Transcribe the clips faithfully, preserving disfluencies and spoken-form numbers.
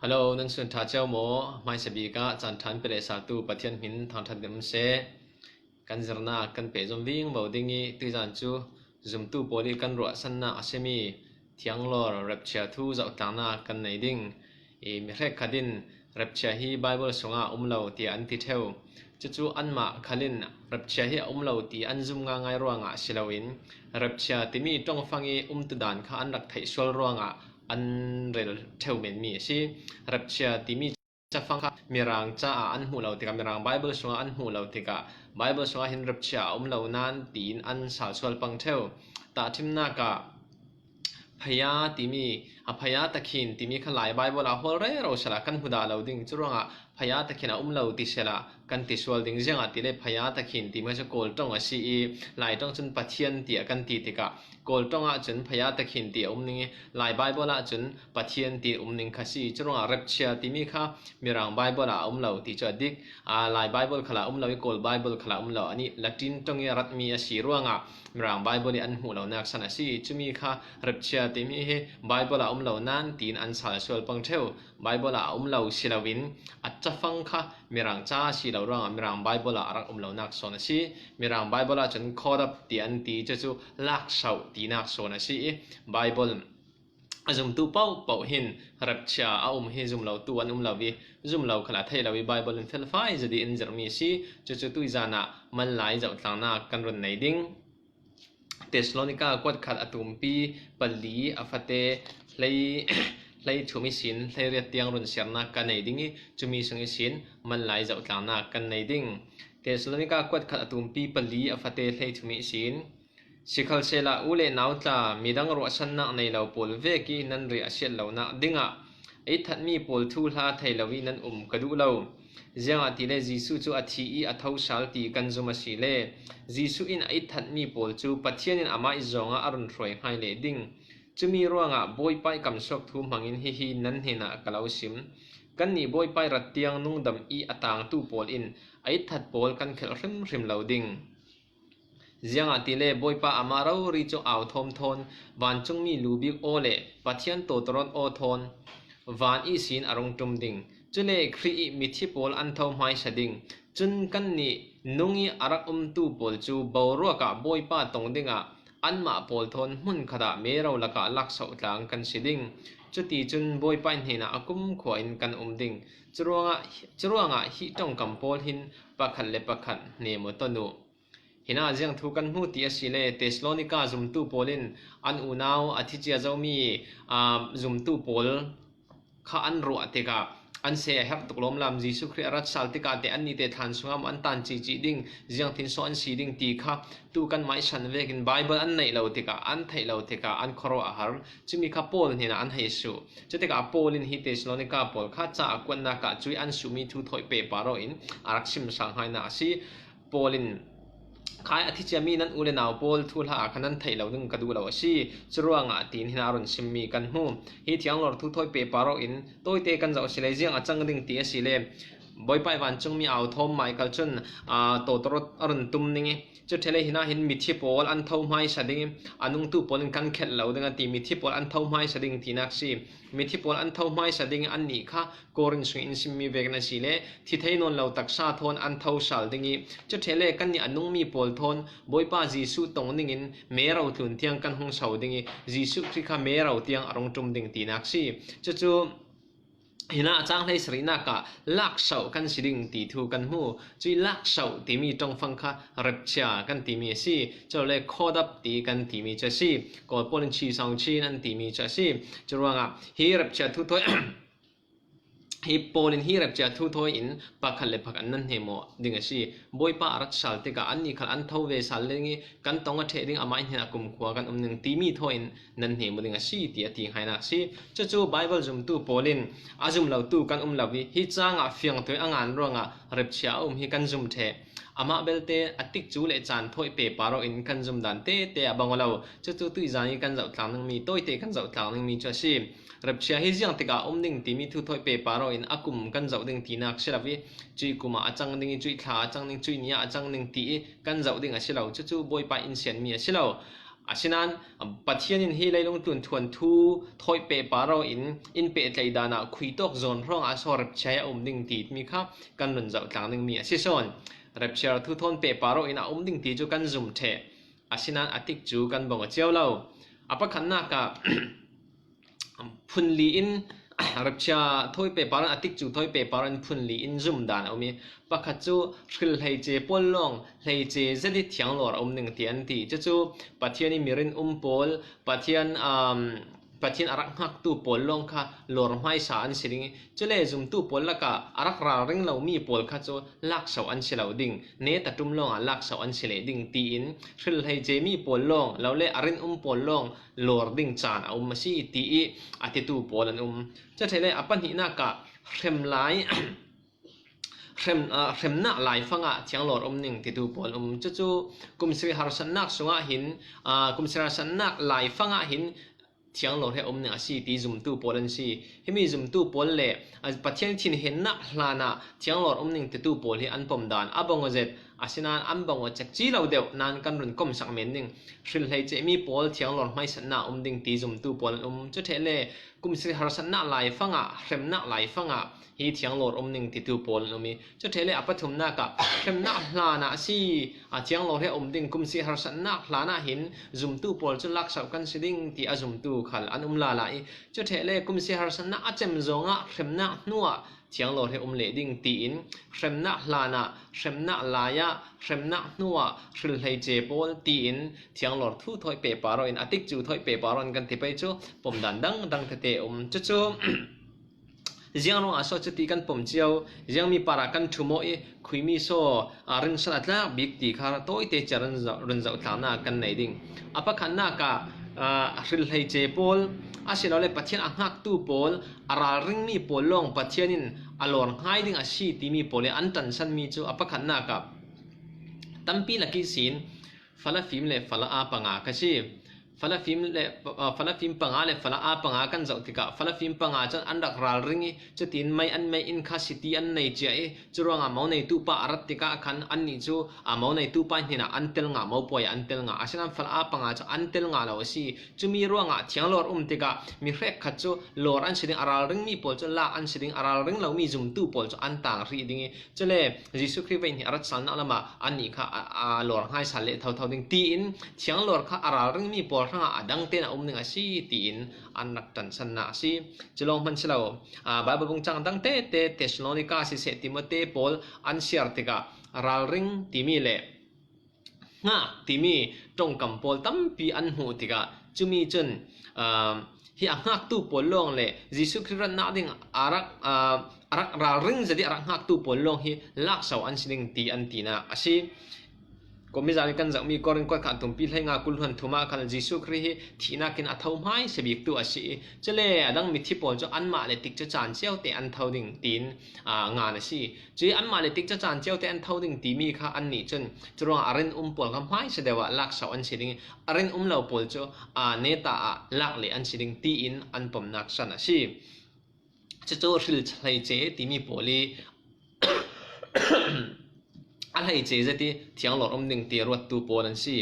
Hello, nan sun ṭha cio maw? Hmaisa bik ah caan ṭha pe leh saltu Pathian hmin thangṭhat ding um seh. Kan zirna kan pehzom vingvo ding ih, tuizan cu zumtu pawl ih kan ruahsannak a simi thianglor rapture thu zohtlangnak kan nei ding. Ih, mi hrekkhat in rapture hi Baibal sungah a um lo tiah an ti ṭheu. Cucu anmah khal in rapture hi a um lo ti an zum ngaingai ruangah si loin, rapture timi ṭongfang ih umtudan kha an rak theih sual ruangah an rel ṭheu menmi a si. Rapture timi cafang kha Mirang caah an hmuh lo tikah, Mirang Baibal sungah an hmuh lo tikah, Baibal sungah hin rapture a um lo nain tiin an sal sual pang ṭheu. Tahṭhimnak ah phaya timi, a phaya takhin timi kha Lai Baibal ah hawl rero sehla kan hmu dah lo ding. Curuangah phaya takhin a um lo ti sehla kan ti sual ding. Ziangahtile phaya takhin timi kha cu Kawl ṭong a si ih, Lai ṭong cun Pathian tiah kan ti tikah, Kawl ṭong ah cun phaya takhin ti a um ning ih, Lai Baibal ah cun Pathian ti a um ning kha si. Curuangah rapture timi kha Mirang Baibal ah a um lo ti cu a dik. Aa, Lai Baibal khal ah a um lo ih, Kawl Baibal khal ah a um lo. Anih Latin ṭong ih a ratmi a si ruangah Mirang Baibal ih an hmuh lonak san a si. Cumi kha rapture timi hi Baibal ah a um lo nain tiin an sal sual pang ṭheu. Baibal ah a um lo si loin a cafang kha Mirang ca a si lo ruangah Mirang Baibal ah a rak um lonak sawn a si. Mirang Baibal ah cun caught up ti an ti, cucu laksauh tinak sawn a si ih, Baibal a zumtu paohpaoh hin rapture a um hi zum lotu an um lo ih, zum lo khal a theih lo ih, Baibal in felfai zet ih in zirhmi a si. Cucu tuizan ah manlai zohtlangnak kan run nei ding. Thesalonika kuat khat a tumpi pali a fate hlei, hlei thum ihsin hleiriat tiang run siarnak kan nei ding ih, cumi sung ihsin manlai zohtlangnak kan nei ding. Thesalonika kuat khat a tumpi pali a fate hlei thum ihsin, sikhalsehla u le nau tla, midang ruahsannak nei lo pawl vek ih nan riah a siat lonak dingah a itthatmi pawl thuhla thei lo ih nan um ka duh lo. Ziangahtile Jesuh cu a thi ih a tho sal ti kan zum a si le, Jesuh in a itthatmi pawl cu Pathian in amah ih zawngah a run hruai hngai leh ding. Cumi ruangah Bawipa ih kamsuak thu hmangin hihi nan hnenah ka lo sim. Kannih Bawipa ih rat tiang nungdam ih a tangtu pawl in a itthat pawl kan khelh hrimhrim lo ding. Ziangahtile Bawipa amah rori cu au thawm thawn, vancungmi lu bik aw le Pathian tawtawrawt aw thawn van ihsin a rung ṭum ding. Cule Khrih ih mithi pawl an tho hmaisa ding. Cun kannih nung ih a rak umtu pawl cu boruak ah Bawipa tong dingah anmah pawl thawn hmun khatah mero lakah laksauh tlang kan si ding. Cuticun Bawipa ih hnenah a kumkhua in kan um ding. Curuangah, curuangah hih ṭongkam pawl hin pakhat le pakhat hnem aw ton uh. Hinah ziang thu kan hmu ti a si le, Thesalonika zumtu pawl in an unau a thi cia zomi, aa, zumtu pawl kha an ruah tikah an seh a herh tuk lawmlam. Jesuh Khrih a rat sal tikah te annih te thlan sungah maw an tan cihcih ding, ziangtin so an si ding ti kha tu kan maisan vekin Baibal an neih lo tikah, an theih lo tikah an khuaruah a har. Cumi kha Paul hnenah an hei suh. Cutikah Paul in hi Thesalonika pawl kha ca a kuatnak ah cuih an suhmi thu thawi pehpar aw in a rak sim sang hainak a si. Paul in, khai a thi ciami nan u le nau pawl thuhla ah kha nan theih lo ding ka duh lo a si. Curuangah tiin hinah a run simmi kan hmu. Hi thianglor thu thawi pehpar aw in tawite kan zoh a si le, ziang a cang ding ti a si le, Bawipa ih vancungmi au thawm Michael cun, aa, tawtawrawt a run tum ning ih, cu ṭhele hinah hin mithi pawl an tho hmaisa ding ih, a nungtu pawl in kan khelh lo ding a ti, mithi pawl an tho hmaisa ding tinak si. Mithi pawl an tho hmaisa ding ih annih kha Korin sung in simmi vekin a si le, thi thei nawn lo taksa thawn an tho sal ding ih, cu ṭhele kannih a nungmi pawl thawn Bawipa Jesuh tong ningin mero tlun tiang kan hung so ding ih, Jesuh Khrih kha mero tiang a rung ṭum ding tinak si. Cucu hinah a cang hleisarihnak ah laksauh kan si ding ti thu kan hmu. Cuih laksauh timi ṭongfang kha rapture kan timi a si. Culole caught up ti kan timi cu a si. Kawl pawl in chi sang chin an timi cu a si. Curuangah hi rapture thu thawi hi Paul in hi rapture thu thawi in pakhat le pakhat nan hnem aw ding a si. Bawipa a rat sal tikah annih khal an tho ve sal ding ih kan tong a ṭheh ding, amah ih hnenah kumkhua kan um ding timi thawi in nan hnem aw ding a si, ti a ti hainak a si. Cucu Baibal zumtu Paul in a zum lotu kan um lo ih, hi cangah fiangtoi a ngan ruangah rapture a um hi kan zum ṭheh. Amah belte a tikcu le caan thawi pehpar aw in kan zum dan tete a bang aw lo. Cucu tuizan ih kan zoh tlang dingmi, tawite kan zoh tlang dingmi cu a si. Rapture hi ziang tikah a um ding timi thu thawi pehpar aw in a kum kan zoh ding tinak si lo ih, cuih kum ah a cang ding ih, cuih thla a cang ding, cuih ni ah a cang ding ti ih kan zoh ding a si lo. Cucu Bawipa in sianmi a si lo. Asinan Pathianin hi leilung tlun thuan thu thawih pehpar aw in, in pehtlaih danah khuitawk zawn hrawngah saw rapture a um ding ti mi kha kan run zoh tlang ding mi a si sawn. Rapture thu thawn pehpar aw in a um ding ti cu kan zum ṭheh. Asinan a tik cu kan bawng a cio lo. A pakhatnak ah phunli in rapture thawi pehpar in a tik cu thawi pehpar in phunli in zum dan a um i, pakhat cu hril hleice pawl lawng hleice zet i thianglawr a um ning ti an ti. Cucu Pathian i mirin um pawl, Pathian, um, Pathian a rak hngaktu pawl lawng kha lawr hmaisa an si ding i, cule zumtu pawl lakah a rak ralring lomi pawl kha cu lakso an si lo ding, neta ṭum lawngah lakso an si leh ding tiin hril hleice mi pawl lawng, lo le a rin um pawl lawng lawr ding caan a um a si ti i a titu pawl an um. Cuti le a pahnihnak ah hrem lai, hrem, aa, hremnak laifangah thianglawr um ning titu pawl um. Cucu kum sarih harsatnak sungah hin, aa, kum sarih harsatnak laifangah hin thianglawr hi a um ning a si ti zumtu pawl an si. Himi zumtu pawl le, aa, Pathian thinhennak hlanah thianglawr um ning titu pawl hi an pom dan a bawng aw zet. Asinan an bawng aw cekci lo deuh nan kan run komsak men ning. Hril hleice mi pawl thianglawr hmaisatnak um ding ti zumtu pawl an um. Cuti le kum sarih harsatnak laifangah, hremnak laifangah hi thianglawr um ning titu pawl an um i, cuti le a pathumnak ah hremnak hlanah a si, a thianglawr hi a um ding, kum sarih harsatnak hlanah hin zumtu pawl cu lakso kan si ding ti a zumtu khal an um lala i, cuti le kum sarih harsatnak a cem zawngah hremnak hnuah thianglawr hi a um leh ding tiin hremnak hlanah, hremnak lai-ah, hremnak hnuah hril hleice pawl tiin thianglawr thu thawi pehpar aw in a tik cu thawi pehpar aw in kan ti pei cu pom dan dangdang tete um. Cucu ziang ruangah saw cuti kan pom cio, ziangmi parah kan ṭhum aw i, khuimi saw, aa, rinsan a tlak bik ti kha tawite cia run zoh, run zoh tlannak kan nei ding. A pakhatnak ah, aa, hril hleice pawl, asilole Pathian a hngaktu pawl, a ralringmi pawl lawng Pathian in a lawr hngai ding a si timi pawl i an ṭansanmi cu a pakhatnak ah tampi lak ihsin fala fim le fala a panga kha si. Fala fim le, aa, fala fim panga le fala a panga kan zoh tikah fala fim panga cun an rak ralring i, cutin mei an mei in kha siti an nei cia i, curuangah mo neitu pa a rat tikah khan annih cu, aa, mo neitu pa hnenah an tel ngah, mopuai ah an tel ngah. Asinan fala a panga cu an tel ngah lo a si. Cumi ruangah thianglawr um tikah mi hrekkhat cu lawr an si ding, a ralringmi pawl cu lak an si ding, a ralring lomi zumtu pawl cu an tang rih ding i, cule Jesuh Khrih vaihnih a rat salnak lamah annih kha a, a lawr hmaisa leh thotho ding tiin thianglawr kha a ralringmi pawl hrangah a dang tein a um ding a si tiin an rak ṭansannak a si. Cu lawng hman si lo, aa, Baibal bungcang dang tete Thessalonika siseh Timote pawl an siar tikah ralring timi le hngak timi ṭongkam pawl tampi an hmuh tikah cumi cun, aa, hi a hngaktu pawl lawng le Jesuh Khrih ratnak ding a rak, aa, a rak ralring zet i a rak hngaktu pawl lawng hi lakso an si ding ti an tinak a si. Kawhmi zan i kan zohmi Korin kuat khat tumpi hleinga kul hluan thum ah khan Jesuh Khrih hi thihnak in a tho hmaisa biktu a si i, cule a dang mithi pawl cu anmah le tikcu caan cio te an tho ding tiin, aa, ngan a si. Cui anmah le tikcu caan cio te an tho ding timi kha annih cun curuangah a rin um pawl kha hmaisa deuh ah lakso an si ding i, a rin um lo pawl cu, aa, neta ah lak leh an si ding tiin an pomnak san a si. Cucu hril hleice timi pawl i a hleice zet i thianglawr um ding ti ruattu pawl an si.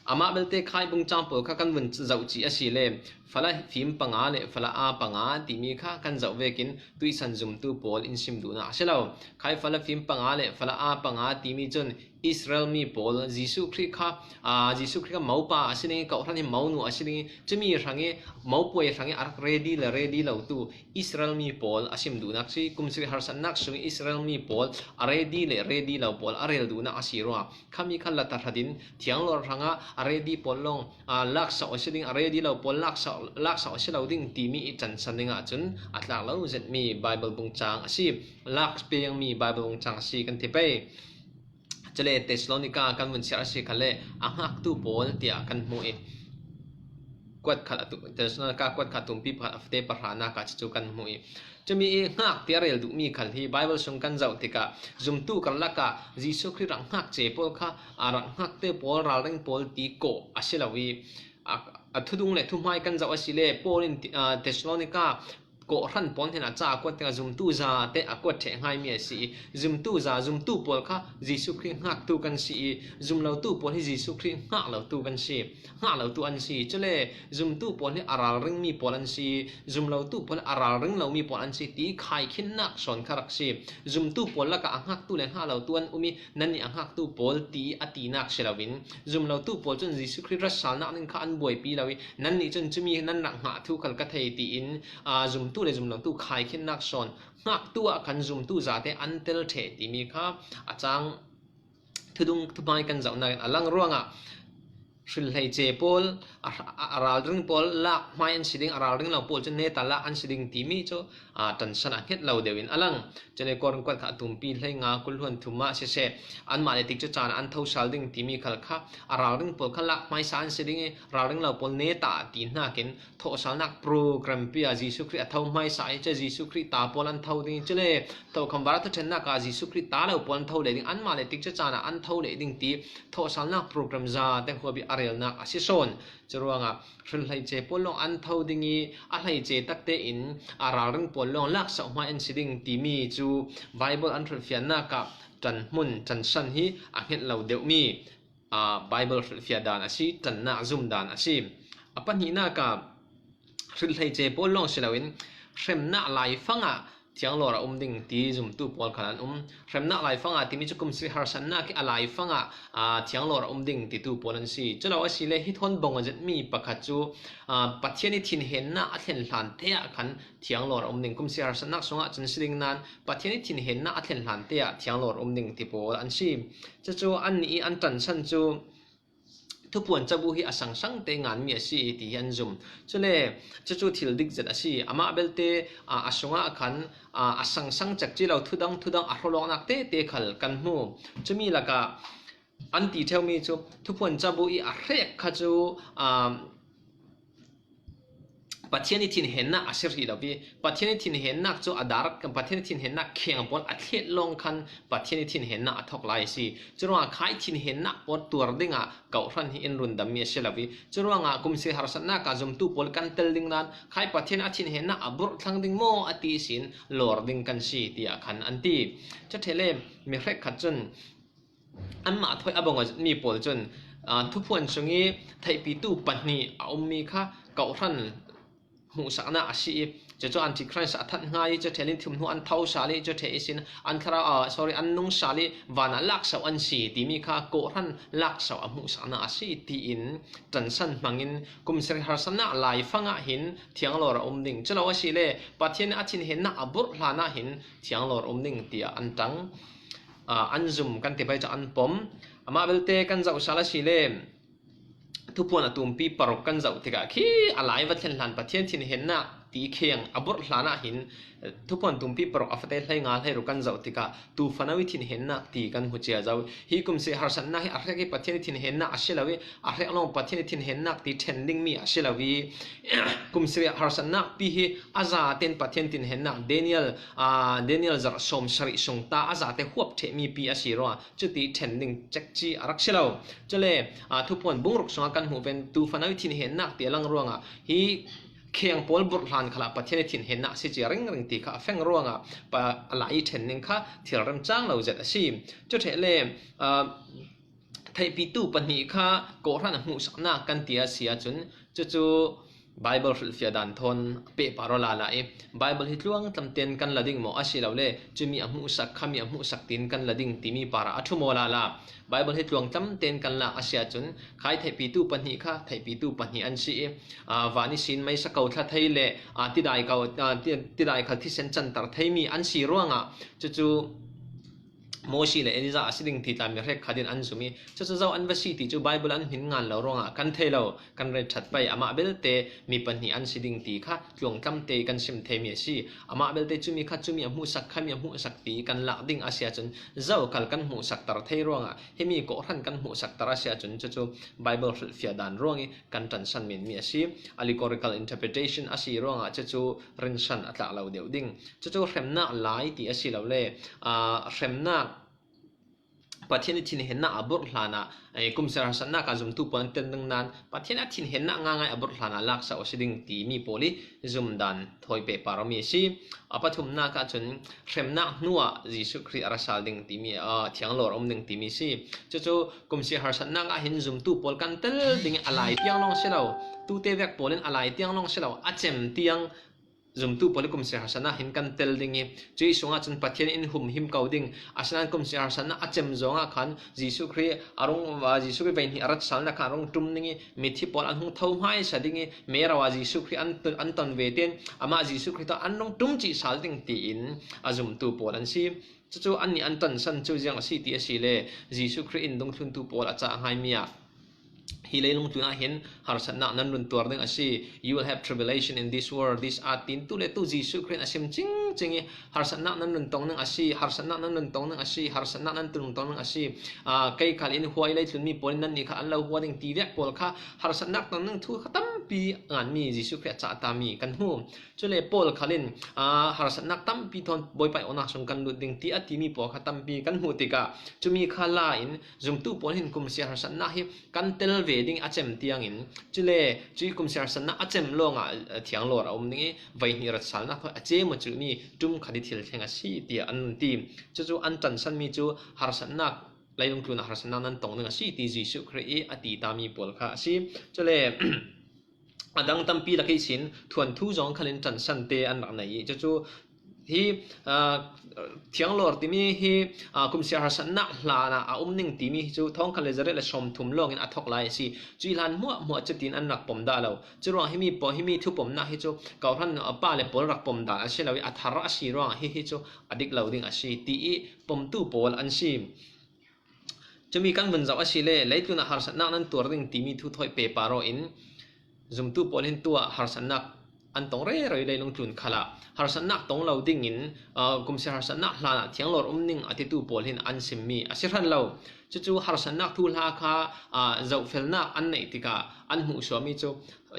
Amah belte Khai bungcang pawl kha kan vun zoh cih a si le fala fim panga le fala a panga timi kha kan zoh vekin tuihsan zumtu pawl in sim duhnak a si lo. Khai fala fim panga le fala a panga timi cun Israel mi pawl, Jesuh Khrih kha, aa, Jesuh Khrih kha mopa a si ding i, kawhhran hi monu a si ding i, cumi hrang i, mopuai hrang i a rak ready le ready lotu Israel mi pawl a sim duhnak si. Kum sarih harsatnak sung i Israel mi pawl a ready le ready lo pawl a rel duhnak a si ruangah khami kha la tahratin thianglawr hrangah a ready pawl lawng, aa, lakso a si ding, a ready lo pawl lakso, lakso a si lo ding timi i ṭansan dingah cun a tlak lo zetmi Baibal bungcang a si. Lak pengmi Baibal bungcang a si kan ti pei. Cule Thessalonika kan vun siar a si khan le a hngaktu pawl tiah kan hmuh i, kuat khat a tu-, Thessalonika kuat khat tumpi pakhat a fate pahranak ah cucu kan hmuh i, cumi i hngak tiah a rel duhmi khal hi Baibal sung kan zoh tikah zumtu karlak ah Jesuh Khrih rak hngakce pawl kha a rak hngakte pawl, ralring pawl ti kawh a si lo i, a, a thudung le thuhmai kan zoh a si le Paul in ti-, aa, Thessalonika kawhhran pawl hnenah ca a kuat tikah zumtu zate a kuat ṭheh ngai mi a si i, zumtu za, zumtu pawl kha Jesuh Khrih nghaktu kan si i, zumlotu pawl hi Jesuh Khrih nghak lotu kan si, nghak lotu an si. Cule zumtu pawl hi a ralring mi pawl an si, zumlotu pawl hi a ralring lo mi pawl an si ti khaikhinnak sawn kha rak si. Zumtu pawl lakah a nghaktu le nghak lotu an um i, nannih a nghaktu pawl ti a tinak si loin, zumlotu pawl cun Jesuh Khrih ratsalnak ding kha an buaipi lo i, nannih cun cumi nan rak nghah thu khal ka thei tiin, aa, zumtu le zumlotu khaikhinnak sawn, nghaktu ah khan zumtu zate an tel ṭheh timi kha a cang thudung thuhmai kan zohnak in a lang ruangah hrilhleice pawl, a, a, a ralring pawl lak hmai an si ding, a ralring lo pawl cu neta lak an si ding timi cu, aa, ṭansan a hnget lo deuh in a lang. Cule Korin kuat kha a tumpi hleinga kul hluan thum ah siseh, anmah le tikcu caan ah an thosal ding timi khal kha a ralring pawl kha lak hmaisa an si ding i, ralring lo pawl neta ti hnakin thawhsalnak program pi a Jesuh Khrih a tho hmaisa i, cule Jesuh Khrih ta pawl an tho ding i, cule Tokham bar a thuṭhennak ah Jesuh Khrih ta lo pawl an tho leh ding, anmah le tikcu caan ah an tho leh ding ti thawhsalnak program zate huap i a relnak a si sawn. Curuangah hrilhleice pawl lawng an tho ding i, a hleice takte in a ralring pawl lawng laksauh hmai an si ding timi cu Bible an hrilhfiahnak ah ṭanhmun, ṭansan hi a hnget lo deuhmi, aa, Bible hrilhfiah dan a si, ṭannak zum dan a si. A pahnihnak ah hrilhleice pawl lawng si loin hremnak laifangah thianglawr a um ding ti zumtu pawl khan an um. Hremnak laifangah timi cu kum sarih harsatnak hi a laifangah, aa, thianglawr a um ding titu pawl an si. Cu lo asile hi thawn bawng a zetmi pakhat cu, aa, Pathian i thinhennak a thlen hlan te ah khan thianglawr a um ding, kum sarih harsatnak sungah cun si ding nain Pathian i thinhennak a thlen hlan te ah thianglawr a um ding ti pawl an si. Cucu annih i an ṭansan cu thuphuan cabu hi a sangsang te nganmi a si ti hi an zum. Cule cucu thil dik zet a si. Amah belte, aa, a sungah khan, aa, a sangsang cekci lo thudang thudang a hrawlawknak tete khal kan hmu. Cumi lakah an ti ṭheumi cu thuphuan cabu i a hrek kha cu, aa, Pathian i thinhennak a si rih lo i, Pathian i thinhennak cu a dar, Pathian i thinhennak kheng pawl a thlet lawng khan Pathian i thinhennak a thawk lai a si. Curuangah khai thinhennak pawl tuar dingah kawhhran hi in rundammi a si lo i, curuangah kum sarih harsatnak ah zumtu pawl kan tel ding nain khai Pathian a thinhennak a burh thlang ding maw a ti ihsin lawr ding kan si, tiah khan an ti. Cu ṭheh le mi hrekkhat cun anmah thawi a bawng a zetmi pawl cun, aa, thuphuan sung i theihpitu pahnih a ummi kha kawhhran hmuhsaknak a si i, cucu Antichrist a that hnga i, cu ṭheh le thumhnu an thosal i, cu ṭheh ihsin an thlarau, aa, sorry, an nungsal i, van ah laksauh an si timi kha kawhhran laksauh a hmuhsaknak a si tiin ṭansan hmangin kum sarih harsatnak laifangah hin thianglawr a um ding. Cu lo asile Pathian a thinhennak a burh hlanah hin thianglawr a um ding tiah an ṭang. Aa, an zum kan ti pai cu an pom. Amah belte kan zohsal asile thuphuan a tumpi paruk kan zoh tikah khi a lai va thlen hlan Pathian thinhennak ti kheng a burh hlanah hin, eh, thuphuan tumpi paruk a fate hleinga hleiruk kan zoh tikah tuufa no i thinhennak ti kan hmu cia zo. Hi kum sarih harsatnak hi a hrek i Pathian i thinhennak a si lo i, a hrek lawng Pathian i thinhennak ti ṭhen dingmi a si lo i, kum sarih harsatnak pi hi a zaten Pathian thinhennak Daniel, aa, Daniel zarh sawm sarih sung ta a zate huap ṭhehmi pi a si ruangah cuti ṭhen ding cekci a rak si lo. Cule, aa, thuphuan bungruk sungah kan hmuh ven tuufa no i thinhennak ti a lang ruangah hi kheng pawl burh hlan khalah Pathian i thinhennak a si cia ringring ti kha a feng ruangah pa, a lai i ṭhen ding kha thil remcang lo zet a si. Cu ṭheh le, aa, theihpitu pahnih kha kawhhran a hmuhsaknak kan ti a si ahcun, cucu Bible hrilhfiah dan thawn pehpar aw lala i, Bible hi tluangtlam tein kan la ding maw a si lo le, cumi a hmuhsak, khami a hmuhsak tiin kan la ding timi parah a ṭhum aw lala. Bible hi tluangtlam tein kan la a si ahcun, khai theihpitu pahnih kha theihpitu pahnih an si i, aa, van ihsin meisa ko thla thei le, aa, tidai ko, aa, ti-, tidai khal thisen canter theimi an si ruangah, cucu Mosi le Elijah a si ding ti tla mi hrekkhat in an zum i, cucu zo an va si ti cu Bible an hmin ngan lo ruangah kan thei lo, kan ret ṭhat pei. Amah belte mi pahnih an si ding ti kha tluangtlam te kan sim theimi a si. Amah belte cumi kha cumi a hmuhsak, khami a hmuhsak ti kan lak ding a si ahcun, zo khal kan hmuhsak tar thei ruangah, himi kawhhran kan hmuhsak tar a si ahcun, cucu Bible hrilhfiah dan ruang i kan ṭansan menmi a si. Allegorical interpretation a si ruangah cucu rinsan a tlak lo deuh ding. Cucu hremnak lai ti a si lo le, aa, hremnak Pathian i thinhenna a burh hlanah, eh, kumsia harsatnak a zumtu pawl an tel ding nan, Pathian a thinhenna ngaingai a burh hlanah laksa uh a si ding timi pawl i zumdan thawi pehpar awmi a si. A pathumnak ah cun hremnak hnuah Jesuh Khrih a ra sal ding timi, ah, thianglawr a um ding timi si. Cucu kumsia harsatnak ah hin zumtu pawl kan tel ding i a lai tiang lawng si lo, tute vek pawl in a lai tiang lawng si lo, a cem tiang zumtu pawl i kumsia harsatnak hin kan tel ding i, cuih sungah cun Pathian in humhim ko ding. Asinain kumsia harsatnak a cem zongah khan Jesuh Khrih a rung, Jesuh Khrih veihnih a rat salnak khan a rung ṭum ding i, mithi pawl an hung tho hmaisa ding i, mero ah Jesuh Khrih an, an ton ve tein amah Jesuh Khrih tawh an rung ṭum cih sal ding tiin a zumtu pawl an si. Cucu annih an ṭansan cu ziang a si ti a si le, Jesuh Khrih in dungthluntu pawl a cah ngaimi ah hi leilung tlunah hin harsatnak nan run tuar ding a si. You will have tribulation in this world, this earth, tin tu le tu Jesuh Khrih in a sim cingcing i harsatnak nan run tong ding a si, harsatnak nan run tong ding a si, harsatnak nan run tong ding a si. Aa, kei khal in hua i leitlun mi pawl in nannih khal an lo hua ding ti vek pawl kha harsatnak tong ding thu kha tampi nganmi Jesuh Khrih a cah tami kan hmu. Cule pawl khal in, aa, harsatnak tampi thawn Bawipa i awknak sung kan lut ding ti a timi pawl kha tampi kan hmuh tikah, cumi kha la in zumtu pawl hin kumsia harsatnak hi kan tel ve ding a cem tiangin, cule cuih kumsia harsatnak a cem lawngah, eh, thianglawr a um ding i, veihnih rat salnak thawi a cem uh cuhmi ṭum khat i thil thleng a si tiah an ti. Cucu an ṭansanmi cu harsatnak, leilung tlunah harsatnak nan tong ding a si ti Jesuh Khrih i a ti tami pawl kha a si. Cule a dang tampi lak ihsin thuanthu zong khalin ṭansan te an rak nei i, cucu hi, aa, thianglawr timi hi, aa, kumsia harsatnak hlanah a um ning timi hi cu thawngkhat le zariat le sawmthum lawngin a thawk lai a si. Cuih hlan hmuahhmuah cutin an rak pom dah lo. Curuang himi paw-, himi thupomnak hi cu kawhhran, aa, pa le pawl rak pom dan a si lo i a thar a si ruangah hihi cu a dik lo ding a si ti i pomtu pawl an si. Cumi kan vun zoh a si le, leitlunah harsatnak nan tuar ding timi thu thawi pehpar aw in, zumtu pawl hin tuah harsatnak an tong rero i leilung tlun khalah harsatnak tong lo dingin, aa, kumsia harsatnak hlanah thianglawr um ning a titu pawl hin an simmi a si hran lo. Cucu harsatnak thuhla kha, aa, zohfelnak an neih tikah an hmuhsuahmi cu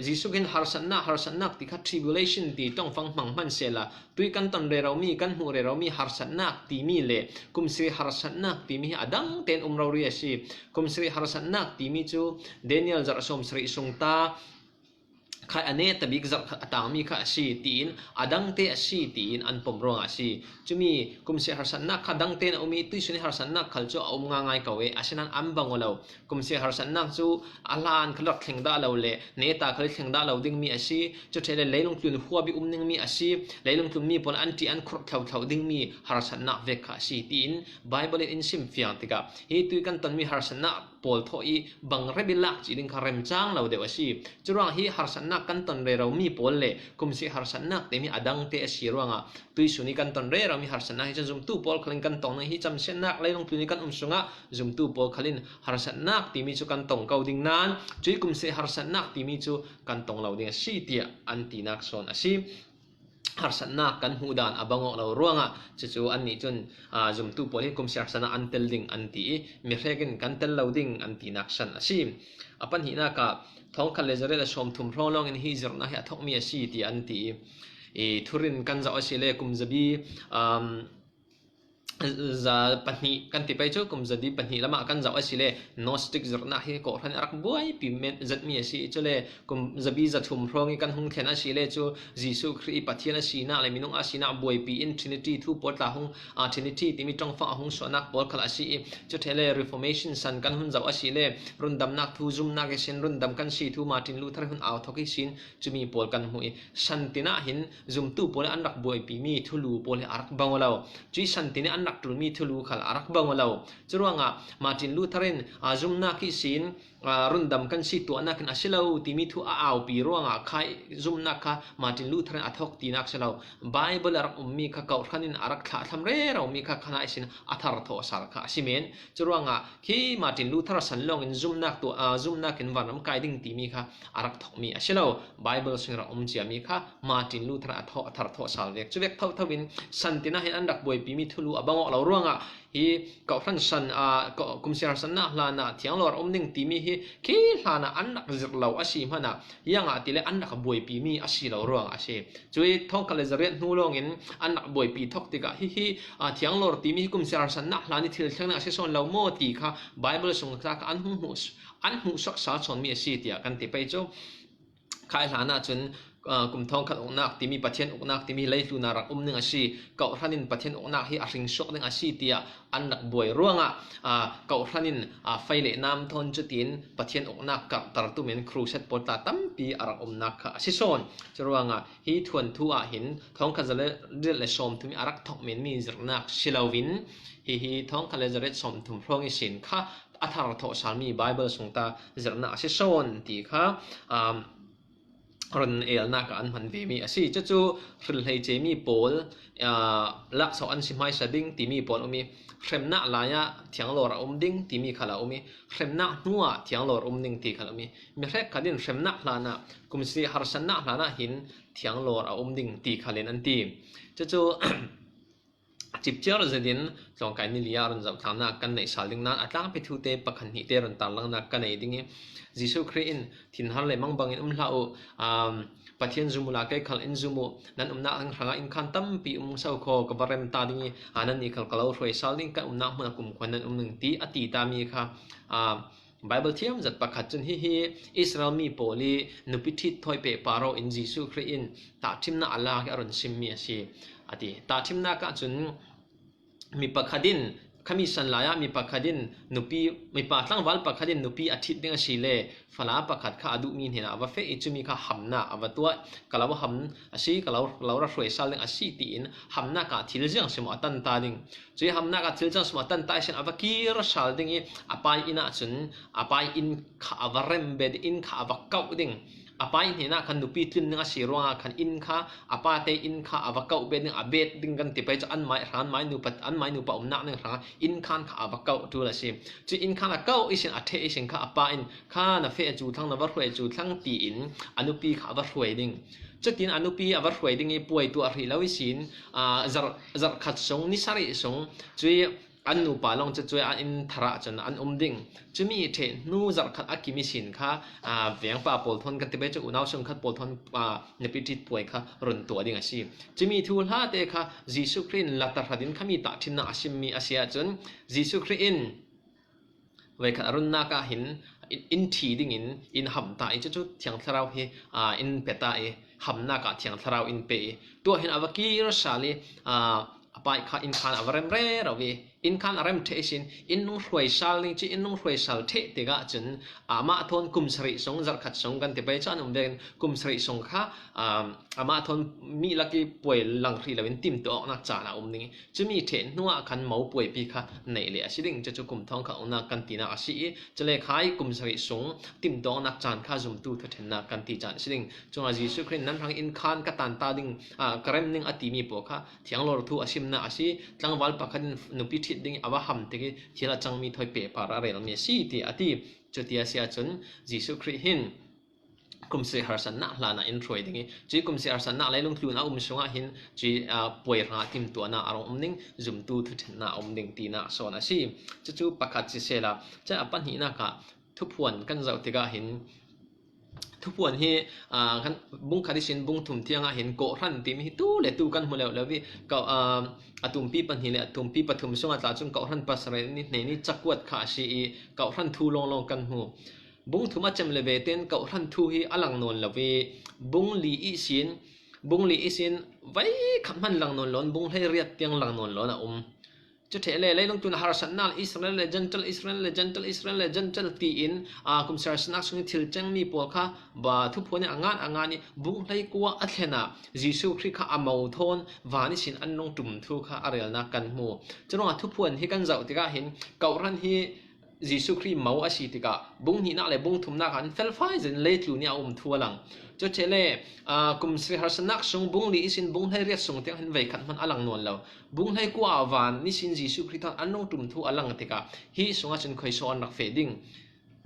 Jesuh in harsatnak, harsatnak ti kha tribulation ti ṭongfang hmang hman sehla, tui kan ton reromi, kan hmuh reromi harsatnak timi le kumsia harsatnak timi hi a dang tein um rori a si. Kumsia harsatnak timi cu Daniel zarh sawmsarih sung ta kha a neta bik zarh khat a tangmi kha a si tiin, a dangte a si tiin an pom ruangah a si. Cumi kumsia harsatnak kha dangte in a um i, tuihsun i harsatnak khal cu a um ngaingai ko e, asinain an bang aw lo. Kumsia harsatnak cu a hlan kha rak thleng dah lo le neta kha thleng dah lo dingmi a si. Cuṭheh le leilung tlun huap i um ningmi a si. Leilung tlunmi pawl an ṭih an khurh thlothlo dingmi harsatnak vek kha a si tiin Baibal in in simfiang tikah hi tui kan tonmi harsatnak pawl thawh i bang rep i lak cih ding kha remcang lo deuh a si. Curuang hi harsatnak kan ton reromi pawl le kumsia harsatnak timi a dangte a si ruangah tuihsun i kan ton reromi harsatnak hi cun zumtu pawl khalin kan tong ding hi camsiatnak leilung tlun i kan um sungah zumtu pawl khalin harsatnak timi cu kan tong ko ding nan cuih kumsia harsatnak timi cu kan tong lo ding a si tiah an tinak sawn a si. Harsatnak kan hmuh dan a bang awk lo ruangah cucu annih cun, aa, zumtu pawl hi kumsia harsatnak an tel ding an ti i, mihrek in kan tel lo ding an tinak san a si. A pahnihnak ah thawngkhat le zariat le sawmthum hrawng lawngin hi zirhnak hi a thawkmi a si ti an ti i, i thurin kan zoh a si le kumzabi, um, za pahnih kan ti pei cu, kumzabi pahnih lamah kan zoh a si le Gnostic zirhnak hi kawhhran a rak buaipi men zetmi a si. Cule kumzabi zathum hrawng i kan hung thlen a si le cu Jesuh Khrih i Pathian a sinak le minung a sinak buaipi in Trinity thu pawl tla hung, aa, Trinity timi ṭongfang a hung suahnak pawl khal a si i, cuṭheh le Reformation san kan hun zoh a si le rundamnak thu zumnak ihsin rundam kan si thu Martin Luther hun au thawk ihsin cumi pawl kan hmuh i, san tinah hin zumtu pawl an rak buaipimi thulu pawl hi a rak bang aw lo. Cuih san tin i an rak ṭulmi thulu khal a rak bang aw lo. Curuangah Martin Luther in, aa, zumnak ihsin, aa, rundam kan si tuahnak in a si lo timi thu a aupi ruangah kha zumnak kha Martin Luther in a thawk tinak si lo. Baibal a rak ummi kha kawhhran in a rak thlahthlam reromi kha khanah ihsin a thar thawh sal kha a si men. Curuangah khi Martin Luther san lawngin zumnak tuah, aa, zumnak in vanram kai ding timi kha a rak thawkmi a si lo. Baibal sung rak um ciami kha Martin Luther a thawh, a thar thawh sal vek. Cu vek thotho in san tinah hin an rak buaipimi thulu a bang awk lo ruangah Hi kohhran san a, ko-, kumsi harsatna hlanah thianglo a um ding timi hi khi hlanah an rak zirh lo a si hmanah, ziangahtile an rak buaipimi a si lo ruangah a si. Cui thawngkhat le zariat hnu lawngin an rak buaipi thawk tikah hihi, a, thianglo timi hi kumsi harsatna hlan i thil thleng ding a si sawn lo maw ti kha Bible sung kha an hmuh, an hmuhsuak sal sawnmi a si tiah kan ti pei cu. Khai hlanah cun, aa, kum thawngkhat uknak timi, Pathian uknak timi leitlunah rak um ding a si. Kohhran in Pathian uknak hi a hring suak ding a si tiah an rak buai ruangah, aa, kohhran in, aa, fei le nam thawn cutin Pathian uknak karhter tumin crusade pawl tla tampi a rak umnak kha a si sawn. Curuangah hi thuanthu ah hin thawngkhat zariat le sawmthum i a rak thawk menmi zirhnak si loin hihi thawngkhat le zariat sawmthum hrawng ihsin kha a thar thawh salmi Bible sungta zirhnak a si sawn ti kha, aa, run elnak ah an hman vemi a si. Cucu hril hleice mi pawl, aa, laksawh an si hmaisa ding timi pawl um i, hremnak lai-ah thianglo a um ding timi khal a um i, hremnak hnuah thianglo a um ding ti khal a um i, mi hrekkhat in hremnak hlanah, kumsi harsatnak hlanah hin thianglo a um ding ti khalin an ti. Cucu cipciar zetin tlawngkai ni li ah run zohtlangnak kan neih sal ding nain a tlangpi thute pakhat hnihte run tarlangnak ka nei ding i, Jesuh Khrih in, "Thinhar le mangbangin um hlah uh, um, Pathian zum uhla kei khal in zum uh, nan umnak ding hrangah innkhan tampi um so khaw, ka va rem ta ding i, aa, nannih khal ka lo hruai sal ding, kan umnak hmun a kumkhua nan um ding," ti a ti tami kha, aa, Bible thiam zat pakhat cun hihi Israel mi pawl i nupi ṭhit thawi pehpar aw in Jesuh Khrih in tahṭhimnak a lak i a run simmi a si, a ti. Tahṭhimnak ah cun mi pakhat in, khami san lai ah mi pakhat in nupi, mipa tlangval pakhat in nupi a ṭhit ding a si le fala pakhat kha a duhmi hnenah a va feh i cumi kha hamnak a va tuah, ka lo ham a si, ka lo, ka lo ra hruai sal ding a si tiin hamnak ah thil ziang si maw a tan ta ding. Cui hamnak ah thil ziang si maw a tan ta ihsin a va kir sal ding i a pa inn ah cun a pa inn kha a va rem bet, inn kha a va kauh ding. A pa inn hnenah khan nupi tlun ding a si ruangah khan inn kha a pate inn kha a va kauh bet ding, a bet ding kan ti pei cu anmai hrang, anmai nupa, anmai nupa umnak ding hrangah innkhan kha a va kauh ṭul a si. Cu innkhan a kauh ihsin a ṭheh ihsin kha a pa in kha na feh cu thlang, na va hruai cu thlang tiin a nupi kha a va hruai ding. Cutin a nupi a va hruai ding i puai tuah hrih lo ihsin, aa, zarh, zarh khat sung, ni sarih sung, cui an nupa lawng cu cui an inn thar ah cun an um ding. Cumi ṭheh hnu zarh khat a kim ihsin kha, aa, vengpa pawl thawn kan ti pei cu unau sungkhat pawl thawn, aa, nupi ṭhit puai kha run tuah ding a si. Cumi thu hlate kha Jesuh Khrih in latar hrat in khami tahṭhimnak a simmi a si ahcun Jesuh Khrih in veikhat a runnak ah hin in, in ṭhi dingin in ham ta i, cucu Thiang Thlarau hi, aa, in pe ta i, hamnak ah Thiang Thlarau in pe i, tuah hin a va kir sal i, aa, a pa kha innkhan a va rem rero i, innkhan a rem ṭheh ihsin in nung hruai sal ding, cu in nung hruai sal ṭheh tikah cun amah thawn kum sarih sung, zarh khat sung kan ti pei cu an um vekin kum sarih sung kha, aa, amah thawn mi lak i puai lang hrih loin timtuah awknak caan a um ding i, cumi ṭheh hnuah khan mo puaipi kha neih leh a si ding. Cucu kum thawngkhat uknak kan tinak a si i, cule khai kum sarih sung timtuah awknak caan kha zumtu thuṭhennak kan ti caan a si ding. Cungah Jesuh Khrih in nan hrang innkhan ka tan ta ding, aa, ka rem ding a timi pawl kha thianglo thu a simnak a si. Tlangval pakhat in nupi ṭhit ding i a va ham tik i thil a cangmi thawi pehpar a relmi a si ti a ti. Cuti a si ahcun Jesuh Khrih hin kum sarih harsatnak hlanah in hruai ding i, cui kum sarih harsatnak leilung tlun a um sungah hin cui, aa, puai hrangah timtuahnak a rung um ding, zumtu thuṭhennak a um ding tinak sawn a si. Cucu pakhat sisehla, cun a pahnihnak ah thuphuan kan zoh tikah hin, thuphuan hi, aa, kan bung khat ihsin bung thum tiangah hin kawhhran timi hi tu le tu kan hmu leuh leuh i, ko-, aa, a tumpi pahnih le a tumpi pathum sungah tla cun kawhhran pasarih nih hnenih cakuat kha a si i, kawhhran thu lawnglawng kan hmu. Bung thum a cem le ve tein kawhhran thu hi a lang nawn lo i, bung li ihsin, bung li ihsin veikhat hman lang nawn lo in, bung hleiriat tiang lang nawn lo in a um. Cu ṭheh le leilung tlun harsatnak, Israel le Gentile, Israel le Gentile, Israel le Gentile tiin, aa, kum sarih harsatnak sung i thil cengmi pawl kha ba thuphuan i a ngan a ngan i, bung hleikua a thlen ah Jesuh Khrih kha a mo thawn van ihsin an rung ṭum thu kha a relnak kan hmu. Curuangah thuphuan hi kan zoh tikah hin kawhhran hi Jesuh Khrih mo a si tikah bung hnihnak le bung thumnak ah an felfai zet in leitlun i a um thu a lang. Cu ṭheh le, aa, kum sarih harsatnak sung bung li ihsin bung hleiriat sung tiang hin veikhat hman a lang nawn lo. Bung hleikua ah van ihsin Jesuh Khrih thawn an rung ṭum thu a lang tikah hi sungah cun khuiso an rak feh ding.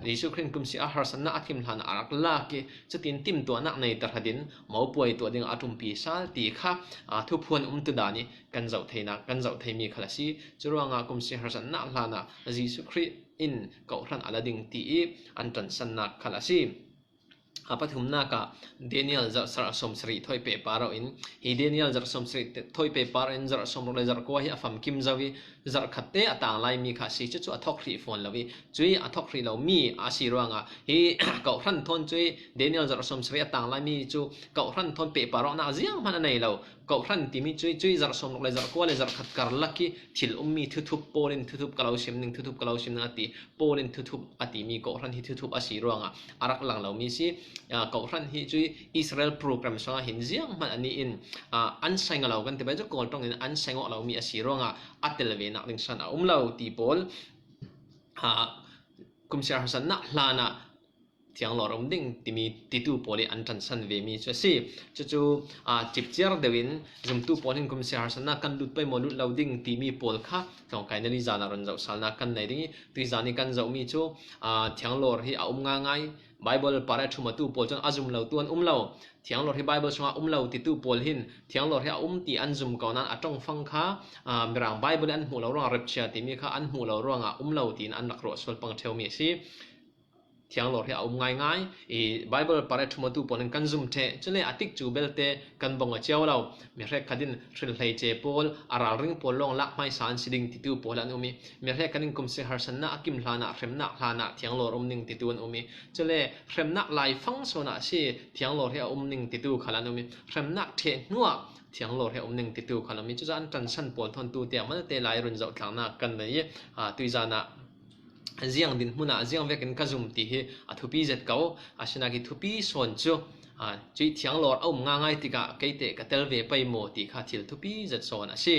Jesuh Khrih in kumsiah harsatna a thim hlan a rak lak i, cutin timtuahnak nei tarhat in mopuai tuah ding a tumpi sal ti kha, aa, thuphuan umtu dan i kan zoh theinak, kan zoh theimi khal a si. Curuangah kumsiah harsatna hlan ah Jesuh Khrih in kawhhran a la ding ti i an ṭansannak khal a si. A pathumnak ah Daniel zarh, zarh sawmsarih thawi pehpar in, hi Daniel zarh sawmsarih te-, thawi pehpar in zarh sawmruk le zarh kua hi a famkim zo i, zarh khat te a tang lai mi kha a si, cucu a thawk hrih fawn lo i, cui a thawk hrih lo mi a si ruangah hi kawhhran thawn cui Daniel zarh sawmsarih a tang lai mi cu kawhhran thawn pehpar awknak zianghman a nei lo. Kawhhran timi cui, cui zarh sawmruk le zarh kua le zarh khat karlak i thil ummi thuthup Paul in thuthup ka lo sim ning, thuthup ka lo sim ning a ti. Paul in thuthup a timi kawhhran hi thuthup a si ruangah a rak lang lomi si. Aa, kawhhran hi cui Israel program sungah hin zianghman a ni in, aa, an seng lo kan ti bai cu Kawl ṭong in an seng awk lomi a si ruangah a tel venak ding san a um lo ti pawl, aa, kumsiah harsatna hlan ah thianglawr um ding timi titu pawl i an ṭansan vemi cu a si. Cucu, aa, cipciar deuh in zumtu pawl hin kumsiah harsatnak kan lut pei maw, lut lo ding timi pawl kha tlawngkai nali zan ah run zohsalnak kan nei ding i, tuizan i kan zohmi cu, aa, thianglawr hi a um ngaingai. Bible parah ṭhumatu pawl cun a zum lo tu an um lo. Thianglawr hi Bible sungah um lo titu pawl hin thianglawr hi a um ti an zum ko nain a ṭongfang kha, aa, Mirang Bible i an hmuh lo ruangah rapture timi kha an hmuh lo ruangah um lo tiin an rak ruah sual pang ṭheumi a si. Thianglawr hi a um ngaingai. I Bible parah ṭhumatu pawl in kan zum ṭheh. Cule a tikcu belte kan bawng a cio lo. Mi hrekkhat in hrilhleice pawl, a ralring pawl lawng lak hmaisa an si ding titu pawl an um i, mi hrekkhat in kumsiah harsatna a kim hlan ah, hremnak hlan ah thianglawr um ning titu an um i, cule hremnak laifang sawn ah si, thianglawr hi a um ning titu khal an um i, hremnak ṭheh hnuah thianglawr hi a um ning titu khal an um i, cucaah an ṭansan pawl thawn tu tiang malte lai run zoh tlangnak kan nei i, aa, tuizan ah ziang dinhmun ah ziang vekin ka zum ti hi a thupi zet ko. Asinain hi thupi sawn cu, aa, cui thianglawr a um ngaingai tikah kei teh ka tel ve pei maw ti kha thil thupi zet sawn a si.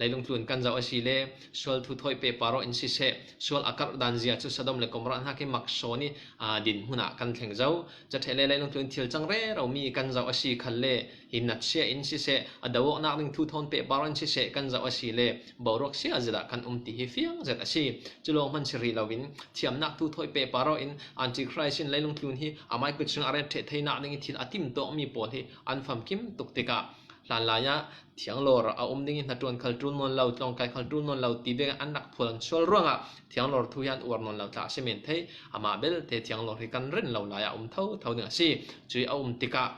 Leilung tlun kan zoh a si le, sual thu thawi pehpar awk in siseh, sual a karh dan zia cu Sodom le Gomorrah hnak hi mak sawn i, aa, dinhmun ah kan thleng zo. Caṭheh le leilung tlun thil cang rero mi kan zoh a si khal le, hi natsia in siseh, a do awknak ding thu thawn pehpar in siseh kan zoh a si le, boruak sia zet ah kan um ti hi fiang zet a si. Cu lawng hman si rih loin, thiamnak thu thawi pehpar in Antichrist in leilung tlun hi amai kut sungah a ret ṭheh theinak ding i thil a timtuahmi pawl hi an famkim tuk tikah, hlanlai ah thianglawr a um ding i hnaṭuan khal ṭul nawn lo, tlawngkai khal ṭul nawn lo ti vekin an rak phual an sual ruangah thianglawr thu hi an uar nawn lo tla a si men thei. Amah belte thianglawr hi kan ren lo lai ah um thotho ding a si. Cui a um tikah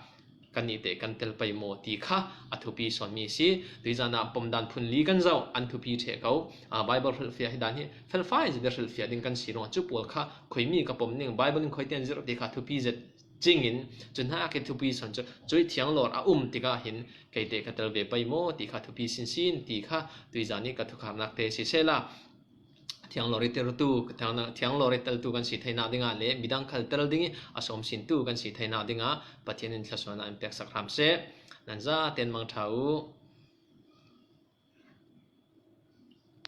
kannih teh kan tel pei maw ti kha a thupi sawnmi a si. Tuizan ah pom dan phun li kan zoh, an thupi ṭheh ko. Aa, Bible hrilhfiah hi dan hi felfai zet i hrilhfiah ding kan si ruangah cu pawl kha khuimi ka pom ning, Bible in khuaitian zirh ti kha thupi zet cingin, cu hna a ke thupi sawn cu cui thianglawr a um tikah hin kei teh ka tel ve pei maw ti kha thupi sinsin ti kha tuizan i ka thukharnak te sisehla, thianglawr i teltu, thiang-, thianglawr i teltu kan si theinak dingah le midang khal tel ding i a sawm sintu kan si theinak dingah Pathian in thluasuahnak in peksak hram seh. Nan zaten mangṭha u.